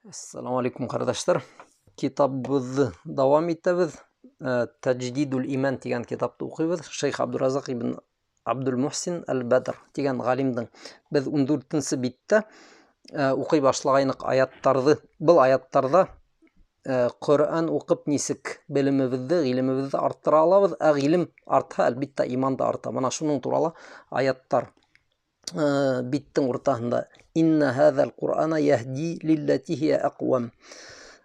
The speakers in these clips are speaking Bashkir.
Ассаламу алейкум, ҡәрҙәштәр. Китабыбыҙҙы дауам итәбеҙ. Тәҗдидул иман тигән китапты уҡыйбыҙ. Шейх Абдуразаҡ ибн Абдул Мухсин әл-Бәдр тигән ғалимдың. Беҙ 14-нсе биттә уҡый башлағайныҡ аяттарҙы. Был аяттарҙа Ҡөрьән уҡып нисек белемебеҙҙе, ғилемебеҙҙе арттыра алабыҙ, ә ғилем артһа, әлбиттә, иман да арта. Мына шуның турала аяттар. Биттең уртаһында инна һаҙал ҡуръана яһди лиллати һия аҡвам.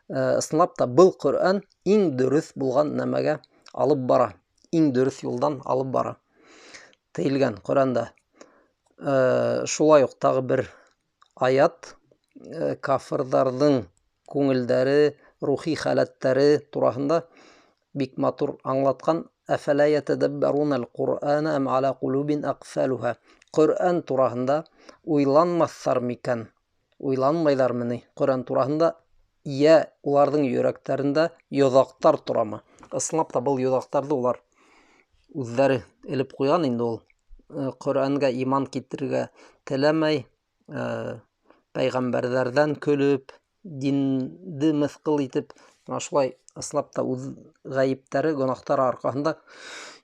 Ысынлап та был Ҡөрьән иң дөрөҫ булған нәмәгә алып бара, иң дөрөҫ юлдан алып бара тейелгән Ҡөрьәндә. Шулай уҡ тағы бер аят кафырҙарҙың күңелдәре, рухи хәләттәре тураһында бик матур аңлатҡан: әфәлә йәтәдәббәрунәл ҡуръана әм аля ҡулубин аҡфалуһа. Ҡөрьән тураһында уйланмаҫтар микән? Уйланмайҙармы ни Ҡөрьән тураһында? Йә уларҙың йөрәктәрендә йоҙаҡтар торамы? Ысынлап та был йоҙаҡтарҙы улар үҙҙәре элеп ҡуйған инде ул. Ҡөрьәнгә иман китерергә теләмәй, пәйғәмбәрҙәрҙән көлөп, динде мыҫҡыл итеп, мына шулай ысынлап та үҙ ғәйептәре, гонаһтары арҡаһында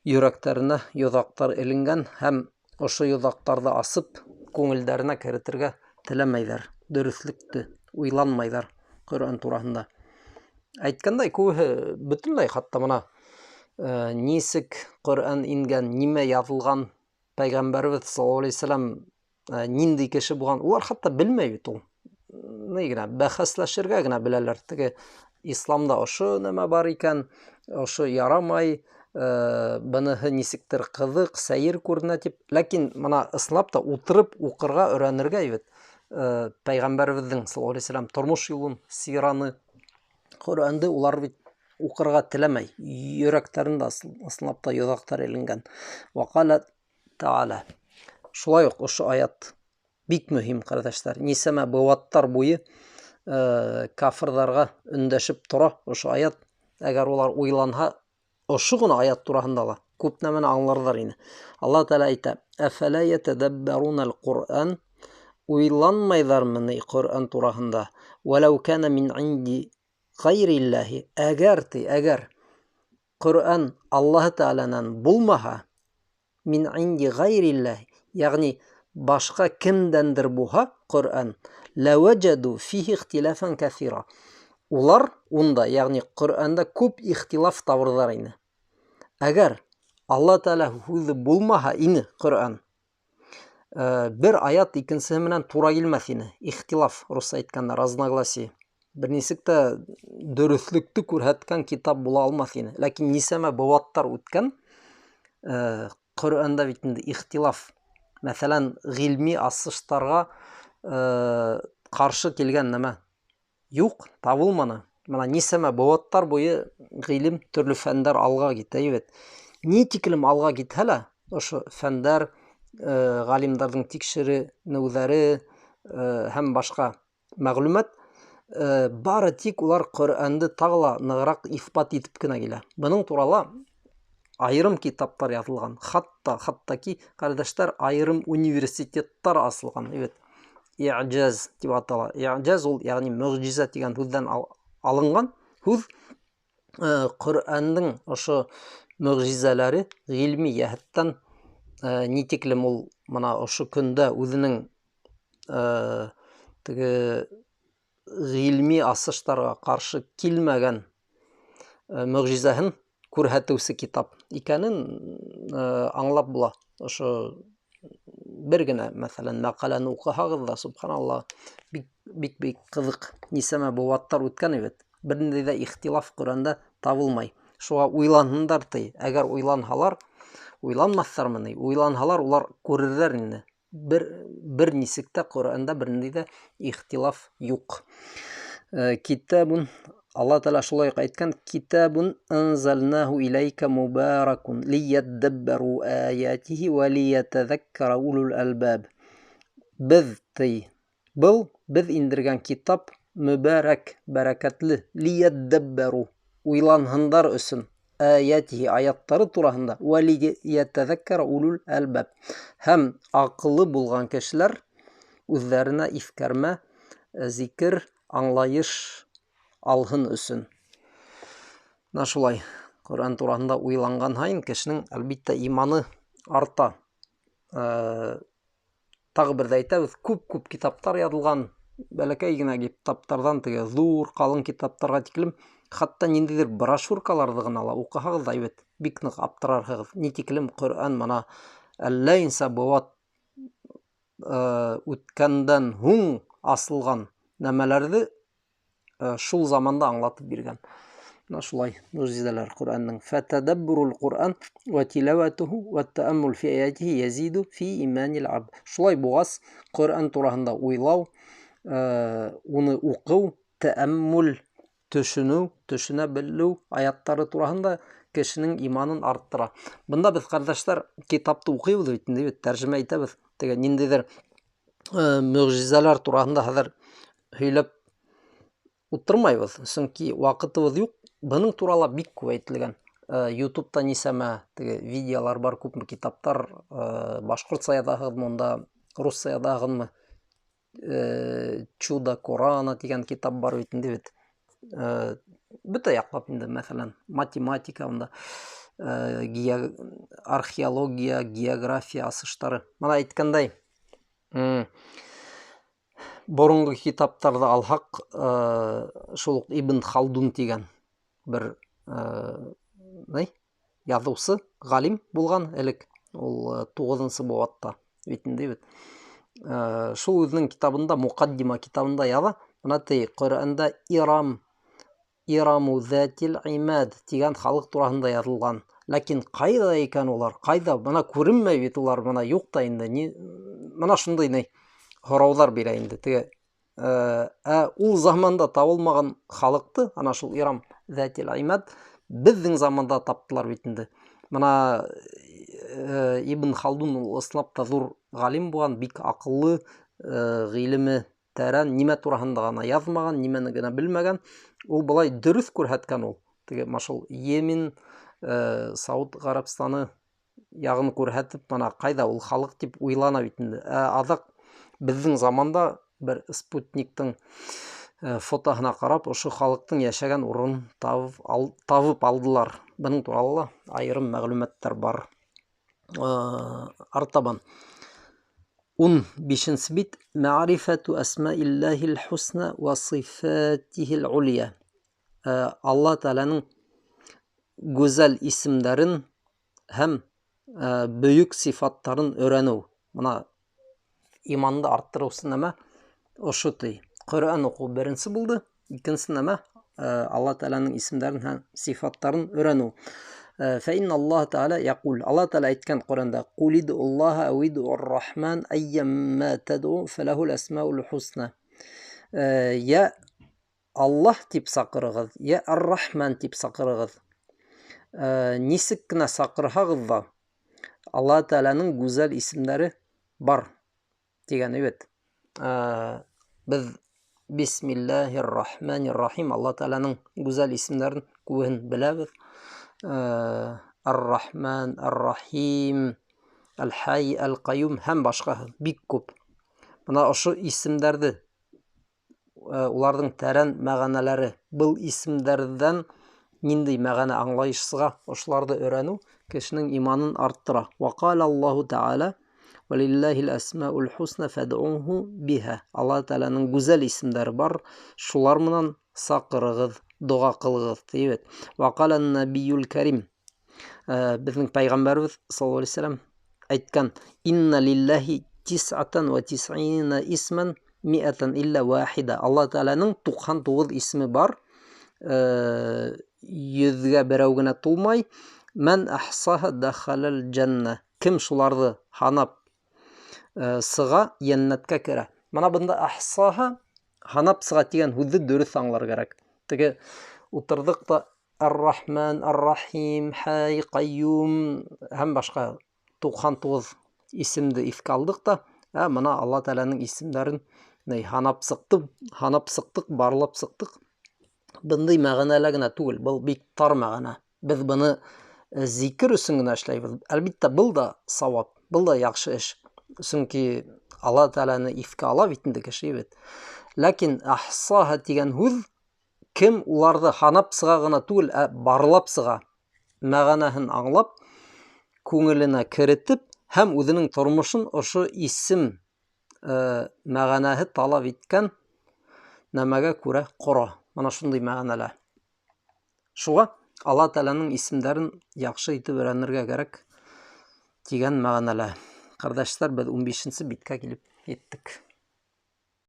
йөрәктәренә йоҙаҡтар эленгән һәм ошо йоҙаҡтарҙы асып күңелдәренә керетергә теләмәйҙәр, дөрөҫлөктө уйланмайҙар Ҡөрьән тураһында. Әйткәндәй, күбеһе бөтөнләй хатта мына нисек Ҡөрьән ингән, нимә яҙылған, пәйғәмбәребеҙ саллаллаһу алейһи вәсәләм ниндәй кеше булған, улар хатта белмәй бит ул. Ни генә бәхәсләшергә генә беләләр. Теге исламда ошо нәмә бар икән, ошо ярамай, быныһы нисектер ҡыҙыҡ, сәйер күренә тип. Ләкин мына ысынлап та ултырып уҡырға, өйрәнергә бит пәйғәмбәребеҙҙең саллаллаһу алейһи вәсәләм тормош юлын, сираны, Ҡөрьәнде улар бит уҡырға теләмәй. Йөрәктәрендә ысынлап та йоҙаҡтар эленгән. Ваҡала тәғәлә. Шулай уҡ ошо аят бик мөһим, ҡәрҙәштәр. Нисәмә быуаттар буйы кафырҙарға өндәшеп тора ошо аят. Әгәр улар уйланһа, ошо ғына аят тураһында ла күп нәмәне аңларҙар ине. Аллаһ Тәғәлә әйтә: «Әфәлә йәтәдәббәрунәл Ҡуръан?» Уйланмайҙармы ни Ҡөрьән тураһында? Вәләү кәнә мин инди ғәйрилләһи. Әгәр ти, әгәр Ҡөрьән Аллаһ Тәғәләнән булмаһа, мин инди ғәйрилләһи, йәғни башҡа кемдәндер булһа Ҡөрьән, ләвәҗәду фихи ихтилафан кәҫира. Улар унда, йәғни Ҡөрьәндә күп ихтилаф табырҙар ине. Әгәр Аллаһ Тәғәлә һүҙе булмаһа ине Ҡөрьән, бер аят икенсеһе менән тура килмәҫ ине. Ихтилаф, русса әйткәндә, разногласие. Бер нисек тә дөрөҫлөктө күрһәткән китап була алмаҫ ине. Ләкин нисәмә быуаттар үткән, Ҡөрьәндә бит инде ихтилаф, мәҫәлән, ғилми асыштарға ҡаршы килгән нәмә юҡ, табылманы. Мына нисәмә быуаттар буйы ғилем, төрлө фәндәр алға китә бит. Ни тиклем алға китһә лә, ошо фәндәр, ғалимдарҙың тикшеренеүҙәре, һәм башҡа мәғлүмәт, бары тик улар Ҡөрьәнде тағы ла нығыраҡ иҫбат итеп кенә килә. Бының турала айырым китаптар яҙылған. Хатта ки, ҡәрҙәштәр, айырым университеттар асылған. Бит. Иғжаз тип атала. Иғжаз ул, йәғни мөғжизә тигән һүҙҙән алынған һүҙ. Ҡөрьәндең ошо мөғжизәләре ғилми йәһәттән, ни тиклем ул мына ошо көндә үҙенең, теге ғилми асыштарға ҡаршы килмәгән, мөғжизәһен күрһәтеүсе китап икәнен, аңлап була. Ошо бер генә, мәҫәлән, мәҡәләне уҡыһағыҙ ҙа, субханаллаһ, бик, бик, бик ҡыҙыҡ. Нисәмә быуаттар үткән бит. Бер ниндәй ҙә ихтилаф Ҡөрьәндә табылмай. Шуға уйланһындар ти. Әгәр уйланһалар, уйланмаҫтармы ни? Уйланһалар, улар күрерҙәр инде. Бер нисек тә Ҡөрьәндә бер ниндәй ҙә ихтилаф юҡ. Китабун, Аллаһ Тәғәлә шулай уҡ әйткән: Китабун анзалнаху иләйкә мубаракун лияддаббару аятихи ва лиятазаккара улул албаб. Беҙ ти, был беҙ индергән китап мөбәрәк, бәрәкәтле, лияддаббару, уйланһындар өсөн, аятихи, аяттары тураһында, ва лиятазаккара улул албаб, һәм аҡыллы булған кешеләр үҙҙәренә иҫкәрмә, зикер аңлайыш алһын өсөн. Менә шулай Ҡөрьән тураһында уйланған һайын кешенең, әлбиттә, иманы арта. Тағы бер ҙә әйтәбеҙ, күп-күп китаптар яҙылған, бәләкәй генә китаптарҙан теге ҙур ҡалын китаптарға тиклем, хатта ниндәйҙер брошюркаларҙы ғына ла уҡыһағыҙ ҙа, әйбәт, бик ныҡ аптырарһығыҙ. Ни тиклем Ҡөрьән мына әллә нисә быуат үткәндән һуң асылған нәмәләрҙе шул заманда аңлатып биргән. Менә шулай мөғжизәләр Ҡөрьәндең. Фәтәдәббурул Ҡуръан вә тиләүәтүһү вә тәәммул фи аятиһи язиду фи иманил абд. Шулай булғас, Ҡөрьән тураһында уйлау, уны уҡыу, тәәммул, төшөнөү, төшөнә белеү аяттары тураһында кешенең иманын арттыра. Бында беҙ, ҡәрҙәштәр, китапты уҡыйбыҙ бит инде, бит тәржемә итәбеҙ. Теге ниндәйҙер мөғжизәләр тураһында хәҙер һөйләп ултырмайбыҙ, сөнки ваҡытыбыҙ юҡ. Бының турала бик күп әйтелгән. Ютубта нисәмә теге видеолар бар, күпме китаптар, башҡортса яҙаһығыҙмы унда, русса яҙаһығыҙмы? Чудо Корана тигән китап бар бит инде бит. Бөтә яҡлап инде, мәҫәлән, математика унда, археология, география асыштары. Мына әйткәндәй, боронғо китаптарҙы алһаҡ, шул уҡ Ибн Халдун тигән бер яҙыусы, ғалим булған элек, ул 9-нсы быуатта бит инде бит. Шул үҙенең китабында, Муҡаддима китабында яҙа, бына ти, Ҡөрьәндә Ирам, Ираму зәтил имад тигән халыҡ тураһында яҙылған. Ләкин ҡайҙа икән улар? Ҡайҙа? Бына күренмәй бит улар, бына юҡ та инде. Бына шундай ни һорауҙар бирә инде. Теге, ул заманда табылмаған халыҡты, ана шул Ирам зәтил имад, беҙҙең заманда таптылар бит инде. Бына Ибн Халдун ул ысынлап та ҙур ғалим булған, бик аҡыллы, ғилеме тәрән, нимә тураһында ғына яҙмаған, нимәне генә белмәгән. Ул былай дөрөҫ күрһәткән ул. Теге машул Йемен, Сауд Ғәрәбстаны яғын күрһәтеп, бына ҡайҙа ул халыҡ тип уйлана бит инде. Аҙаҡ беҙҙең заманда бер спутниктың фотоһына ҡарап, ошо халыҡтың йәшәгән урынын табып алдылар. Бының турала ла айырым мәғлүмәттәр бар. Артабан 15-нсе бит. Мәғрифәту әсмаиллаһил хусна ва сифатихил улия. Алла Тәғәләнең гүзәл исемдәрен һәм бөйөк сифаттарын өйрәнеү. Бына иманды арттырыусы нәмә ошо ти. Ҡөрьән уҡыу беренсе булды, икенсе нәмә Алла Тәғәләнең исемдәрен һәм сифаттарын өйрәнеү. Фә инна Аллаһ Тәғәлә яҡул. Алла Тәғәлә әйткән Ҡөрьәндә: Ҡул идуллаһа әү идур-рахман әййәммә тәдү фәләһул әсмаул хусна. Йә Аллаһ тип саҡырығыҙ, йә Ар-Рахман тип саҡырығыҙ. Нисек кенә саҡырһағыҙ ҙа, Алла Тәғәләнең гүзәл исемдәре бар тигән бит. Беҙ Бисмиллаһир-рахманир-рахим Алла Тәғәләнең гүзәл исемдәрен күбеһен беләбеҙ. Ар-Рахман, Ар-Рахим, Аль-Хай, Аль-Ҡайюм һәм башҡаһы бик күп. Бына ошо исемдәрҙе, уларҙың тәрән мәғәнәләре, был исемдәрҙән ниндәй мәғәнә аңлайышсыға, ошоларҙы өйрәнеү кешенең иманын арттыра. Ва ҡала Аллаһу Тәғәлә: Валиллаһил әсмаул хусна фәдъуһу биһа. Алла Тәғәләнең гүзәл исемдәре бар, шулар менән саҡырығыҙ, доға ҡылығыҙ, ти бит. Ва ҡала ан-набийул карим. Беҙҙең пәйғәмбәребеҙ саллаллаһу алейһи вәсәләм әйткән: Инна лиллаһи тис'атан ва тис'ина исман ми'атан илля вахида. Алла Тәғәләнең 99 исеме бар, 100-гә берәү генә тулмай. Мән әхсаһа дахалал джанна. Кем шуларҙы һанап сыға, йәннәткә керә. Мына бында әхсаһа, һанап сыға тигән һүҙҙе дөрөҫ аңлар кәрәк. Теге ултырҙыҡ та Ар-Рахман, Ар-Рахим, Хай, Ҡайюм һәм башҡа 99 исемде иҫкә алдыҡ та, мына Алла Тәғәләнең исемдәрен һанап сыҡтыҡ, һанап сыҡтыҡ, барлап сыҡтыҡ. Бындай мәғәнәлә генә түгел, был бик тар мәғәнә. Беҙ быны зикер өсөн генә эшләйбеҙ. Әлбиттә, был да сауап, был да яҡшы эш. Сөнки Алла Тәғәләне иҫкә ала бит инде кеше бит. Ләкин әхсаһа тигән һүҙ кем уларҙы һанап сыға ғына түгел, ә барлап сыға, мәғәнәһен аңлап, күңеленә керетеп һәм үҙенең тормошон ошо исем мәғәнәһе талап иткән нәмәгә күрә ҡора. Мына шундай мәғәнәлә. Шуға Алла Тәғәләнең исемдәрен яҡшы итеп өйрәнергә кәрәк тигән мәғәнәлә. Ҡәрҙәштәр, беҙ 15-нсе биткә килеп еттек.